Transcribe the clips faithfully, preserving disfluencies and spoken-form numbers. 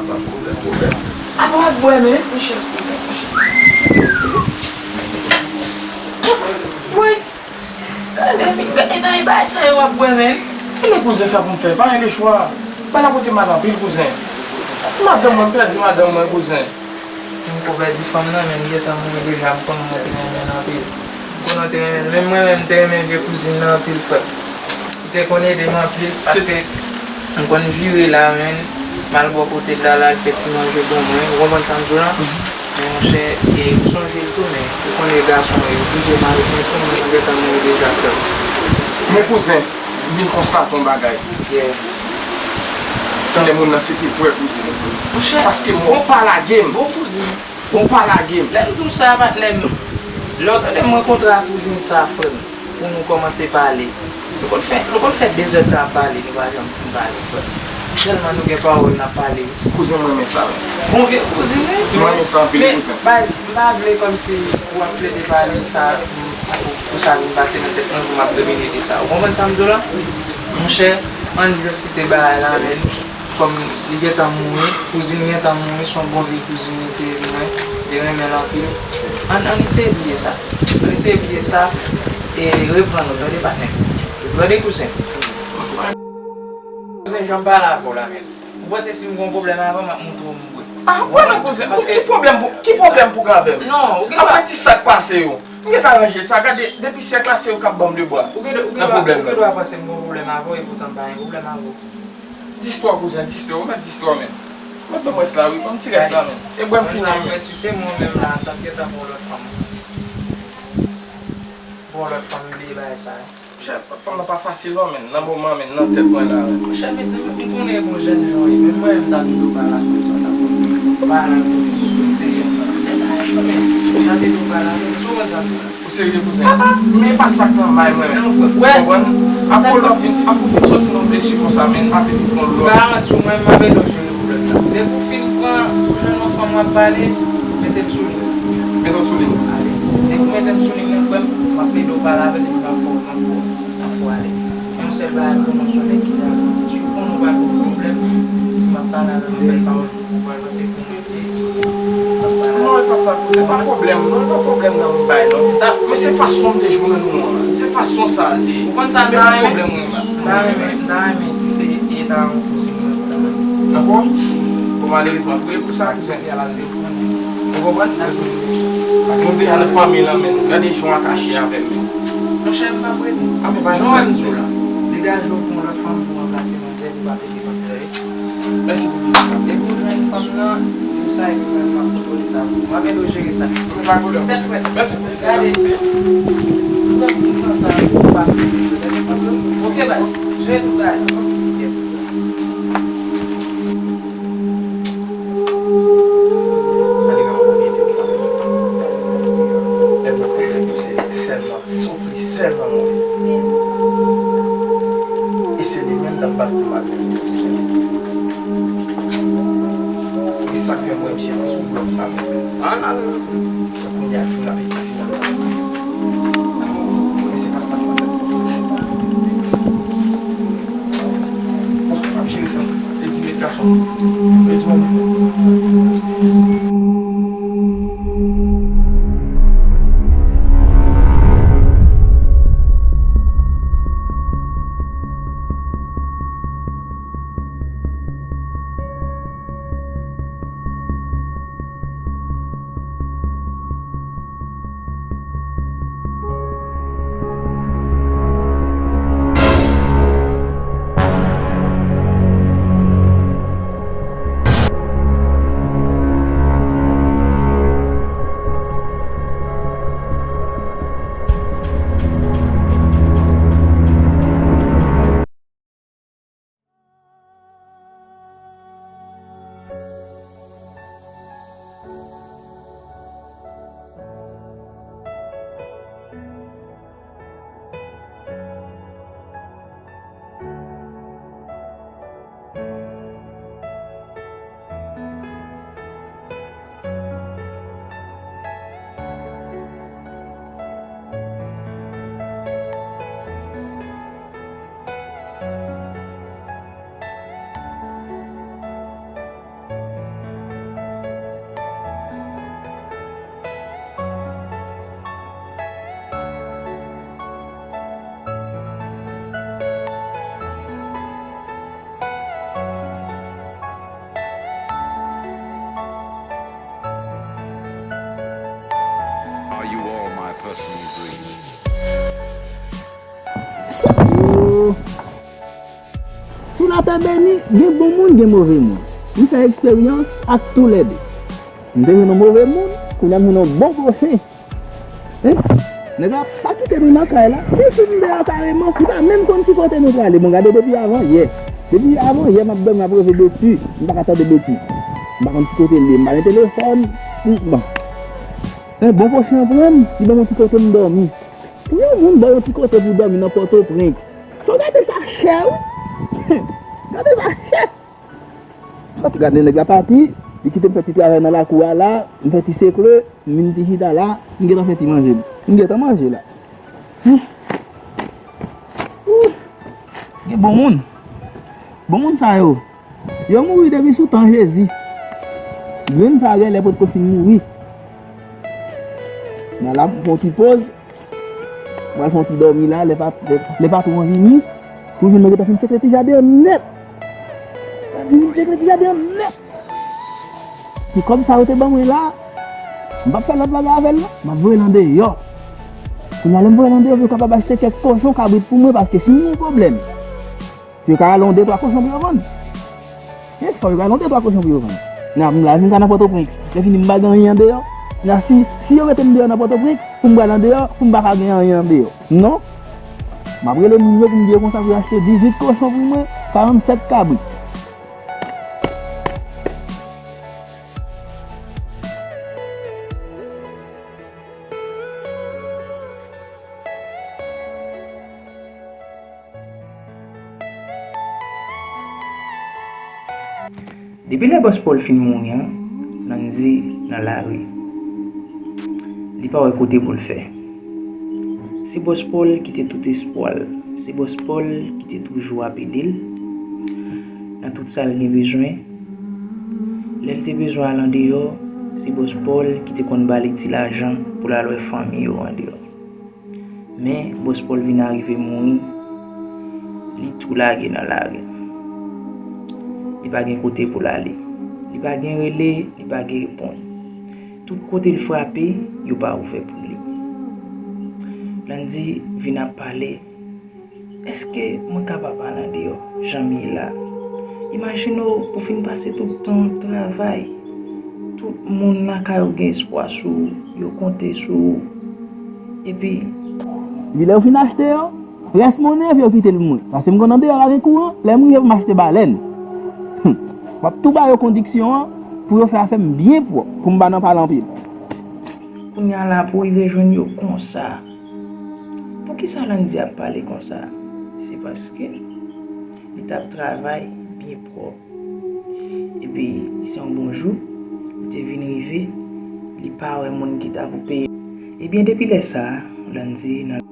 Pwoblèm, pwoblèm. Apa w ap bwè, men? Mwen chèz kouzen, mwen chèz. Woy! Gade, gade, e pa, e pa sa yo ap bwè, men. Kilè kouzen sa pou m fè? Pa gen lechwa. Bagay la koute m mal anpil, kouzen. Madanm mwen, m pèdi madanm mwen, kouzen. M ko pèdi fanm nan, men li gentan mouri deja, m konnen mwen te renmen l anpil. M konnen w te renmen l. Menm mwen menm, m te renmen vye kouzin nan anpil, frè m. Li te konn ede m anpil, paske m konn vire la, men, m al bò kote l la, l al fè ti manje ban mwen, ou konprann sa m di w la? Men monchè, e, m sonje l tou, men ou konnen gason, e, oblije mare senti w, men mwen gentan mouri deja, frè m. Men kouzen, m vin konstate yon bagay. Yeah. Kilè moun nan se te vrè kouzin ou. Monchè, paske m wè w pa lage m. Bon kouzin. Ou pa lage m. Lè m di w sa, patnè m, lè w tande m rankontre ak kouzin sa, frè m, pou nou kòmanse pale. Nou konn fè, nou konn fè dezèdtan ap pale, nou pa janm fin pale, frè m. Tèlman nou gen pawòl n ap pale. Kouzen, mwen renmen sa, wi. Bon vye kouzin, wi. Mwen renmen sa anpil, kouzen. Men, baz, m pa vle kòmsi ou ap plede pale sa, pou, pou sa vin pase nan tèt mwen, pou m ap domine de sa. Ou konprann sa m di w la? Monchè, ann jis kite bagay la, men. Kòm li gentan mouri, kouzin gentan mouri, se yon bon vye kouzin li te ye pou mwen, li renmen l anpil. Ann, ann eseye bliye sa. Ann eseye bliye sa e reprann nou, tande patnè. Tande kouzen. Kouzen, jan m pale avè w la menm. Ou panse si m gen yon pwoblèm avè w, m ap montre w m bwè. Ah, wè non, kouzen. Paske ki pwoblèm pou, ki pwoblèm pou gen avè m? Non, ou gen dwa. Apre ti sa k pase yo. M gentan ranje sa. Gade, depi syèk la, se yo k ap ban m de bwa. Ou gen dwa, ou gen dwa panse m gen yon pwoblèm avè w, epoutan m pa gen pwoblèm avè w. Distwa, kouzen, distwa. Ou mèt distwa, men. Mèt ban m rès la, wi. Ban m ti rès la, men. E bwè m fini, men. Mwen, si se mwen menm la, m t ap gentan pran yon lòt fanm. Pran yon lòt fanm, bliye bagay sa yo. Monchè, lòt fanm nan pa fasil, non, men. Nan moman, men, nan tèt mwen la, men. Monchè, men, m konnen e bon jènjan w ye, men mwen, m ta plede w pale avè w, sa ta bon. Pale avè w, eseye. Se bagay yo, men. M ta plede w pale avè w, si w konn sa m di la. Ou serye, kouzen? Men e pa sa k nan may mwen menm. Ou konprann? Apre w fin, apre w fin soti nan blesi konsa, men, m ap vin pran lòt. Garanti w, mwen, m ap ede w jere pwoblèm nan. Depi w fin pran, ou jwenn yon fanm w ap pale, mete l sou liy. Mete l sou liy. Alèz. Depi w mete m sou liy nan, frè m, m ap ede w pale avè l, epi m ap fè w, m ap fè w, m ap fè w alèz. Yon sèl bagay pou mwen, se yon nèg ki la. Si w konnen w pral gen pwoblèm, si m ap pale avè l, m ap fè l pawòl. Ou pral panse pou mwen te ap pale. Non, e pa t sa, kouzen, pa pwoblèm, non, e pa pwoblèm nan m bay, non. Men se fason m te jwenn ou an. Se fason sa l te ye. Ou konn sa m ta renmen? Pwoblèm mwen la. M ta renmen, m ta renmen si se e ta yon kouzin mwen pou ta mande. Ankò? Bon, malerezman, pou, pou sa, kouzen. Ou konprann? Mwen deja nan fanmi lan, men gade jan w atache avè m, men. Monchè, m p ap rete. Jan w wè m di w la. Degaje w pou yon lòt fanm pou ranplase manzè, pou pa pete manzè, wi. Mèsi pou vizit la. Depi w jwenn fanm nan, di m sa, epi mwen, m ap kontwole sa pou ou. M ap ede w jere sa. Pa gen pwoblèm. Tèt frèt. Mèsi pou vizit la. Gade. Ou konn sa, ou pa fè. Ok, baz. Jere tout bagay. Ok. Ann gade yon videyo. Lè m nan koze pou se sèlman soufri sèlman mwen. E se li menm k ap bat pou m al fè yon sèl. E sa k fè m wè misye nan sou blòf la menm. Kounye a di m l ap ekri jounan. Men se pa sa m panse. Bon, m ap jere sa. E di met gason. E di mwen. Sa yo. Sou latè beni, gen bon moun, gen move moun. M fè eksperyans ak toulède. M te jwenn yon move moun, kounye a m jwenn yon bon pwochen. Hein? Nèg la pa kite nou nan kay la. Li fin deyò kareman, li pa menm konn ki kote nou prale. Bon, gade depi avan yè. Depi avan yè, m ap dòmi, m ap reve Beti. M pa ka tande Beti. M pa konn ki kote l ye, m pa gen telefòn. M, bon. Men bon pwochen an pran m, li ban m yon ti kote m dòmi. Pou yon moun ba w yon ti kote pou w dòmi nan Pòtoprens, fò w gade sa chè, wi. Gade sa chè. Sòti gade nèg la pati, li kite m fè ti travay nan lakou a la, m fè ti sekle, m vin ti chita la, m gentan fè ti manje m. M gentan manje la. Huh. Huh. Gen bon moun. Bon moun sa yo. Yo mouri depi sou tan Jezi. Grenn sa genlè potko fin mouri. Nan la, m fè yon ti poz. Mwen fè yon ti dòmi la, lè pa, lè, lè patwon an vini, pou jwenn mwen gentan fin sekle ti jaden an nèt. Fin sekle ti jaden an nèt. Ti kòb sa yo te ban mwen la, m p ap fè lòt bagay avè l non. M ap voye l andeyò. Kounye a lè m voye l andeyò, pou yo kapab achte kèk kochon kabrit pou mwen, paske si m gen yon pwoblèm, yo ka rale yon de twa kochon pou yo vann. Wi, fò yo rale yon de twa kochon pou yo vann. Nan, m la vin ka nan Pòtoprens. Lè fini, m pa gen anyen andeyò. Nan, si, si yo mete m deyò nan Pòtoprens, pou m pral andeyò, pou m pa ka gen anyen andeyò. Non. M ap rele moun yo pou m di yo konsa pou yo achte dizuit kochon pou mwen, karannsèt kabrit. Depi lè Bòs Pòl fin mouri an, Landy nan lari. Li pa wè kote pou l fè. Se Bòs Pòl ki te tout espwa l. Se Bòs Pòl ki te toujou ap ede l nan tout sa l gen bezwen. Lè l te bezwen al andeyò, se Bòs Pòl ki te konn ba li ti lajan pou l al wè fanmi yo andeyò. Men, Bòs Pòl vin arive mouri, li tou lage nan lari. Li pa gen kote pou l ale. Li pa gen rele, li pa gen reponn. Tout kote l frape, yo pa ouvè pou li. Landy vin ap pale. Èske mwen kapab al andeyò jan m ye la? Imajine w pou fin pase tout tan w ap travay, tout moun lakay ou gen espwa sou ou, yo konte sou ou. Epi, epi lè yo fin achte yo, rès monnen epi yo kite l pou mwen. Paske m konn andeyò pa gen kouran, lè m rive pou m achte balèn. Hum. M ap tou ba yo kondiksyon an pou yo fè afè m byen pwòp, pou m pa nan pale anpil. Kounye a la pou w rive jwenn yo konsa. Poukisa Landy ap pale konsa? Se paske li t ap travay byen pwòp. Epi, se yon bon jou, li te vin rive, li pa wè moun ki ta pou peye. Ebyen, depi lè sa a, Landy nan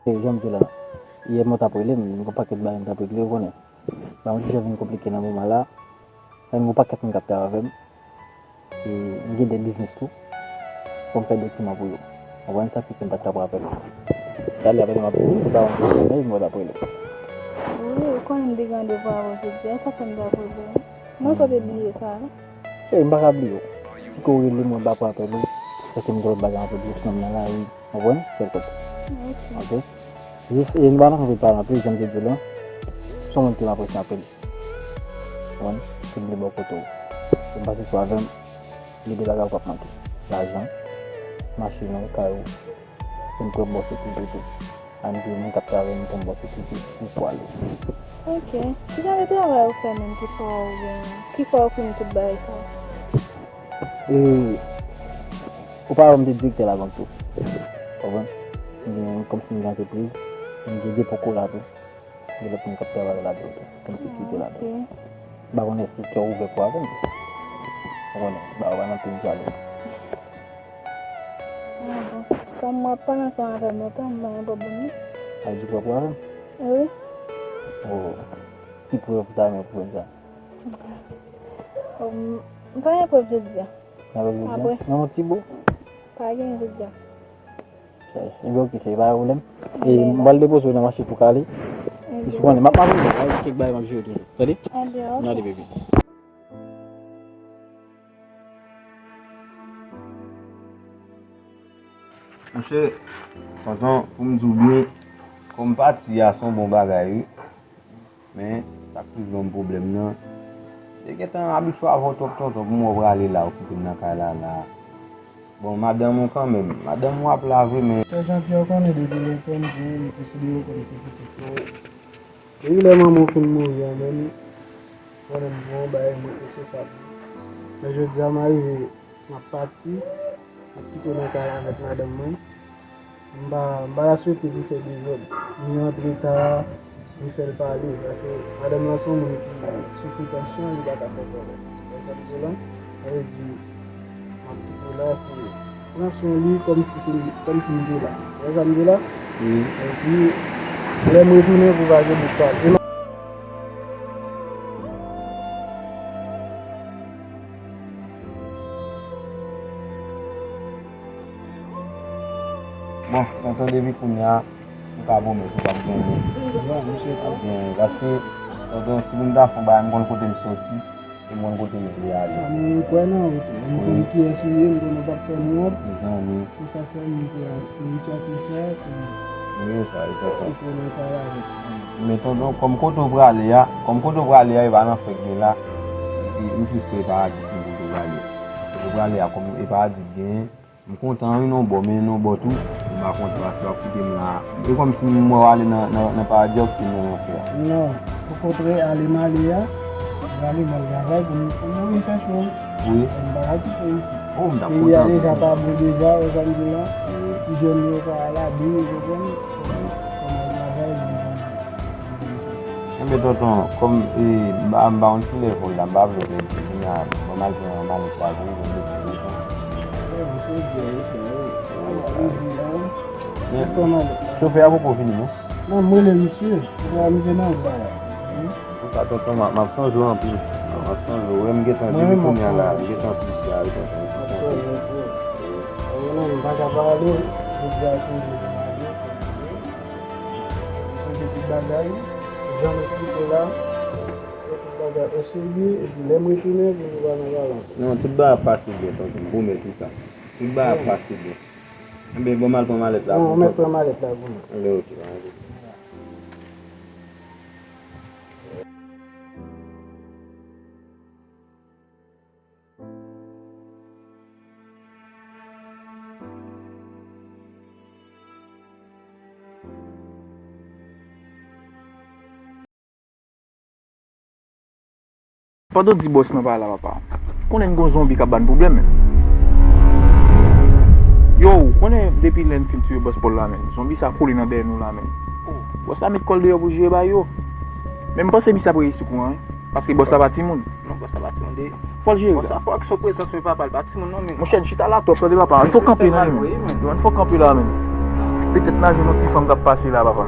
E, jan m di w la, yè mwen t ap rele m, m gon pakèt bagay m t ap regle, ou konnen. Bagay mwen ti jan vin konplike nan moman la. Sa vin gon pakèt moun k ap travay avè m. E, m gen de biznis tou. Fò m fè dokiman pou yo. Konprann sa fè ke m pa t ka pran apèl ou. Talè apre m ap di w, se pa yon kesyon, men m t ap rele. Wi, ou konnen m te gen randevou avè w jodi a, sa fè m t ap rele w. Mwen sa w te bliye sa, wi. Cheri, m pa ka bliye w. Si ke w rele m, mwen pa pran apèl ou, fè ke m gen lòt bagay anpil, sinon m nan lari, konprann? Kèlkòt. Ok. Ok? Jis, e nou pa nan anpil pale anpil, jan m te di w lan, se yon moun ke m apresye anpil. Konprann? Ke m vle bò kote w. Ke m pase sou avè m, gen de bagay ou p ap manke. Lajan, machin ou, kay ou. Ke m pran bò sekirite tou. Ann gen moun k ap travay, m pran bò sekirite, jis pou ale. Ok. Ki jan de travay ou fè menm ki fè w gen, ki fè w fin tout bagay sa yo? E, opavan m te direktè labank tou. Konprann? M gen, kòmsi m gen antrepriz, m gen depo kola tou. Gen lòt moun k ap travay ladan l tou, kòm sekirite ladan l. Ok. M pa konnen èske kè w ouvè pou avè m. Ou konnen, ba, ou pa nan peyi m prale. Ah bon. Kòm w ap pale ansanm avè m lontan, m pa gen pwoblèm non. A di w pa pou avè m? Wi. Oh. Ki prèv ou ta renmen pwouve m sa? M pa gen prèv jodi a. Pa gen prèv jodi a? Apre. Nan yon ti bo? Pa gen jodi a. Ebyen, oke, cheri, pa gen pwoblèm. E m pral depoze w nan machin pou w ka ale. Ebyen. Jis ou konnen, m ap, m ap vini, m ap kèk bagay m ap jere toujou. Tande? Ebyen, oke. N ale, baby. Monchè, tonton, pou m di w byen, kòm pati a se yon bon bagay, wi. Men, sa k plis ban m pwoblèm nan, li gentan abitye avè w twòp, tonton, pou m wè w prale la, ou kite m nan kay la, la. Bon, madanm ou kanmenm, madanm ou ap la vre, men. Frè Jean Pierre, ou konnen depi lontan m gen, m konsidere w kòm se pitit mwen. Depi lè manman w fin mouri an menm, ou konnen m gen yon bagay mwen resonsab. Men jodi a, m arive, m ap pati, m ap kite w nan kay avèk madanm mwen. M pa, m pa ta swete pou fè dezòd, ni antre ta, ni fè l pale, paske madanm lan se yon moun ki soufri tansyon, li pa ka fè pwoblèm. Ou wè sa m di w la? Sa vle di, m ap kite w la, se pran swen li kòmsi se, kòmsi m te la. Ou wè sa m di w la? Wi. Epi, lè m retounen pou pa gen bout pale. Bon, tonton, depi kounye a, m ka pwomèt ou p ap genyen. Bon, misye, paske, paske, tonton, si pou m ta fè yon bagay, m konn kote m soti, e m konn kote m vle ale. A, mwen, m kwè nan ou tou. M konn kiyès ou ye, m konn ou p ap fè nou wont. Mezanmi. Se sa k fè m pran inisyativ sa a pou m, wi, sa, e tonton, pou mwen pale avèk ou. Men tonton, kòm kote w prale a, kòm kote w prale a, e pa nan fèk gen la, e, e, m plis kwè e paradi ki kote w prale. Kote w prale a, kòm e paradi k genyen, m kontan wi nan yon bò, men nan yon bò tou, m pa kontan paske w ap kite m la. E kòmsi m wè w ale nan, nan, nan paradi, w ap kite m nan lanfè a. Non, okontrè, ale m ale a, m prale m al travay pou m, pou m vin chèche w. Wi. M pa ka kite w isit. Oh, m t ap kontan. Peyi a deja pa bon deja, wè sa m di la. Wi. Ti jèn yo pa al abri, ou konprann? Fò m al travay, m vin Enben, tonton, kòm, e, m pa, m pa konn ki lè pou l la, m pa vle w pèdi, kounye a, bon, m al pran malèt la pou ou, pou m mete l devan. Bon, misye di a, misye, wi. Wi, sa. Misye di a, wi. Men, chofè a poko vini, non? Non, m rele misye. Chofè a, misye nan wout la, la. Wi. Antouka, tonton, m ap, m ap sonje w anpil. M ap sonje w. Wi, m gentan di wi kounye a la. M gentan plis la, wi, tonton. M ap sonje w, wi. Wi, non, m pa ka pa ale. Jodi a, sonje m ale. Sonje tout bagay, jan m eksplike w la, tout bagay oserye, epi lè m retounen, pou nou pa nan balans. Non, tout bagay ap pase byen, tonton, m pwomèt ou sa. Tout bagay ap pase byen. Enben, bon, m al pran malèt la pou ou, tonton. Non, mèt pran malèt la pou mwen. Anben, oke, anben. Pandan w di bòs lan pa la, papa, konnen n gon zonbi k ap ba n pwoblèm, men. Yo, ou konnen depi lè n fin tiye bòs Pòl la, men, zonbi sa kole nan dèyè nou la, men. Bòs la met kò l deyò pou l jere bay yo. Men m panse misye ap reyisi kou an, wi. Paske bòs la pa timoun. Non, bòs la pa timoun de. Fò l jere. Bòs la fò ak son prezans, men papa, l pa timoun non, men. Monchè, n chita la twòp, tande papa. Ann fò kanpe la, men. Yo, ann fò kanpe la, men. Petèt n a jwenn yon ti fanm k ap pase la, papa.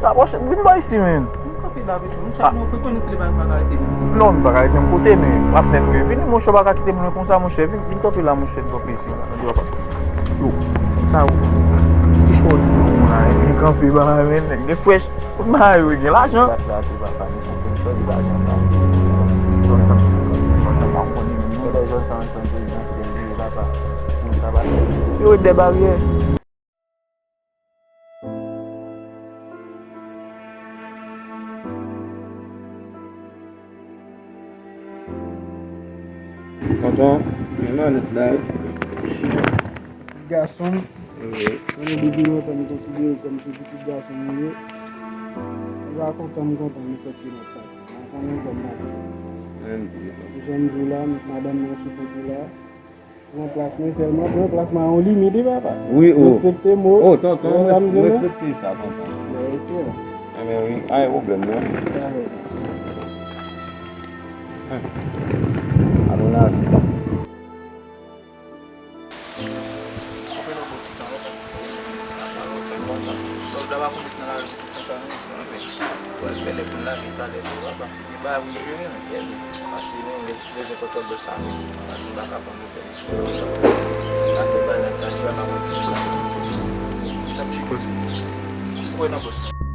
Sa, monchè, vin pa isi, men. Vin kanpe la, petèt. Monchè, nou rekonèt li pa, pa ka rete menm kote. Non, li pa ka rete menm kote, men patnè nou ye. Vini, monchè, w pa ka kite m lwen konsa, monchè. Vin, vin kanpe la, monchè, n fè plezi. Yo, sa ou, ti chòt ou la, byen kanpe ba la, men, nèg de frèch, kout bagay yo gen lajan. Bat la tou, papa, nou konprann sa, li lajan pa. Jòntan, jòntan pa konnen menm non. Lè jòntan antann prezidan, se li ye, papa. Si nou ta pase. Yo, de baryè. Tonton, men malèt la, wi. Pitit gason m, wi, konnen depi lontan m konsidere kòm se pitit gason m li ye. M pa kontan, m kontan, men fòk ke m ap pati. M pa konnen kòm pati. Jan m di w la, madanm nan sou kote la. Pran plas mwen sèlman, pran plas mwen a yon limit, wi, papa. Wi, o. Respekte mo. O, tonton, m respekte sa, tonton. Ok. Enben wi, pa gen pwoblèm, non. Dakò. Hm. Alon lavi sa. Sòlda pa pou met nan lari konsa, non. Fè lè pou l lave talè tou, papa. Li pa pou jere, men fè li. Pase nou bezwen kontwòl dlo sa, men. Pase baka pran nou fè li. Sa fè bagay nan kay, jwa nan mwen sa. Sa m chike. Ou kwè nan bòs la?